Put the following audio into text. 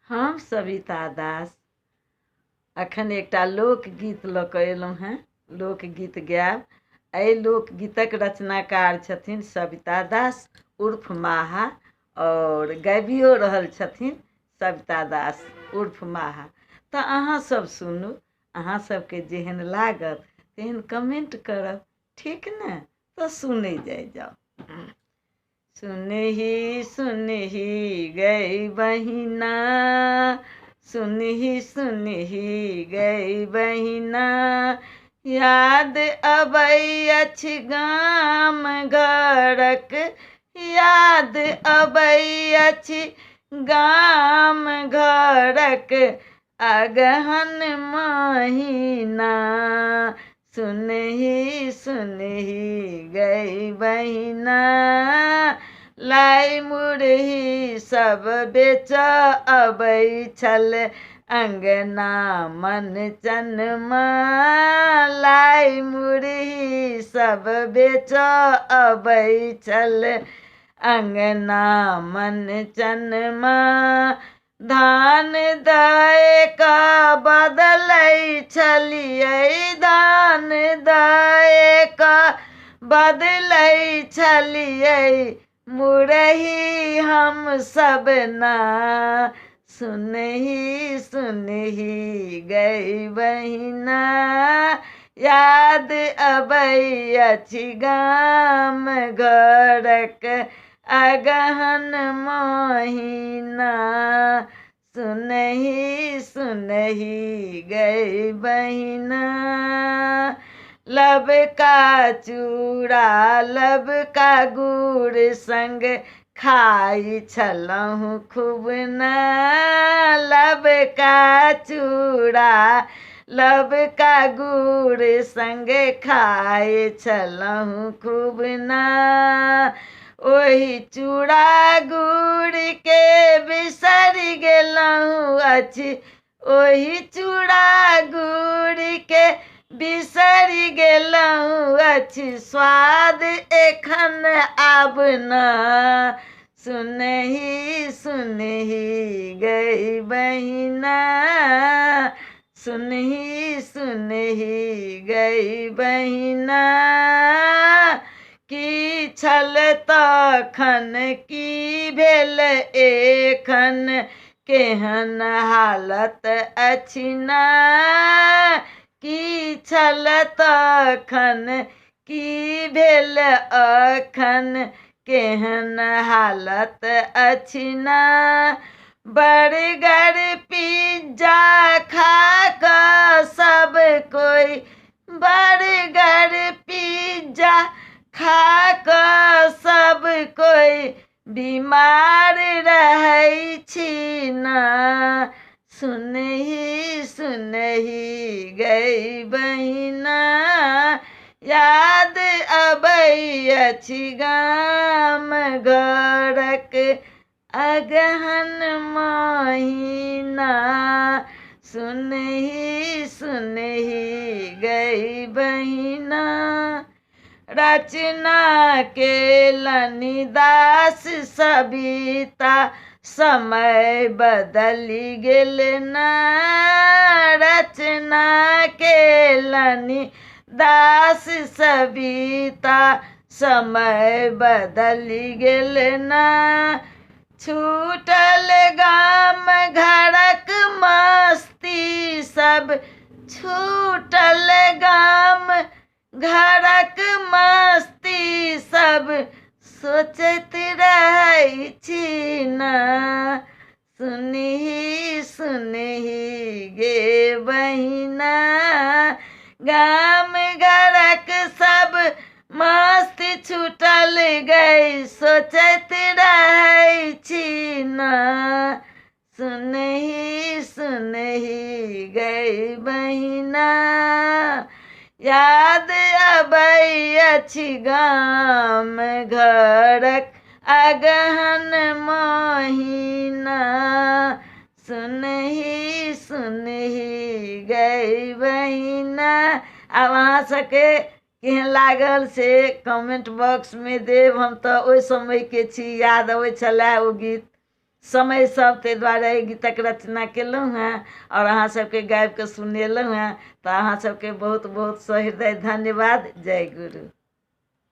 हम सविता दास अखन एकटा लोकगीत लऽ कऽ एलहुँ हेँ। लोकगीत गायब। एहि लोकगीतक रचनाकार छथिन सविता दास उर्फ माहा आओर गाबियो रहल छथिन सविता दास उर्फ माहा। तऽ अहाँसभ सुनू, अहाँ सबके जेहन लागत तेहन कमेंट करब, ठीक ने? तऽ सुनै जाइ जाउ। सुनही सुनही गै बहिना, सुनही सुनही गै बहिना, याद अबै अछि गाम घरक, याद अबै अछि गाम घरक अगहन महिना। सुनही सुनही गै बहिना, लाइ मुरही सब बेच अबै छल अङ्गना मन चनमा, लाइ मुरही सब बेच अबै छल अङ्गना मन चनमा। धान दए कऽ बदलै छलियै, धान दए कऽ बदलै छलियै मुरही हम सब ना। सुनही सुनही गै बहिना, याद अबै अछि गाम घरक अगहन महिना। सुनही सुनही गै बहिना, लबका चूड़ा लबका गुड़ संग खाइ छलहुँ खूब ना, लबका चूड़ा लबका गुड़ संग खाइ छलहुँ खूब ना। ओहि चूड़ा गुड़के बिसरि गेलहुँ अछि, ओहि चूड़ा गुड़के बिसरि गेलहुँ अछि, स्वाद एखन आब ना। सुनही सुनही गै बहिना, सुनही सुनही गै बहिना, की छल तखन की भेल एखन, केहन हालत अछि ना। की छल तखन की भेल अखन, केहन हालत अछि ना। बर्गर पिज्जा खा कऽ सब कोइ, बर्गर पिज्जा खा कऽ सब कोइ बीमार रहै छी ना। सुनही सुनही गै बहिना, याद अबै अछि गाम घरक अगहन महिना। सुनही सुनही गै बहिना। रचना केलनि दास सविता, समय बदलि गेल ना। रचना केलनि दास सविता, समय बदलि गेल ना। छूटल गाम घरक मस्ती सब, छूटल गाम घरक मस्ती सब सोचैत रहै छी ना। सुनही सुनही गे बहिना, गाम घरक सब मस्ती छूटल गै सोचैत रहै छी ना। सुनही सुनही गै बहिना, याद अबै अछि गाम घरक अगहन महिना। सुनही सुनही गै बहिना। आब अहाँ सबके केहन लागल से कमेंट बॉक्समे देब। हम तऽ ओहि समयके छी, याद अबै छलै ओ गीत। समय सब, ताहि दुआरे एहि गीतक रचना केलहुँ हेँ आओर अहाँ सबके गाबिकऽ सुनेलहुँ हेँ। तऽ अहाँ सबके बहुत बहुत सहृदय धन्यवाद। जय गुरु।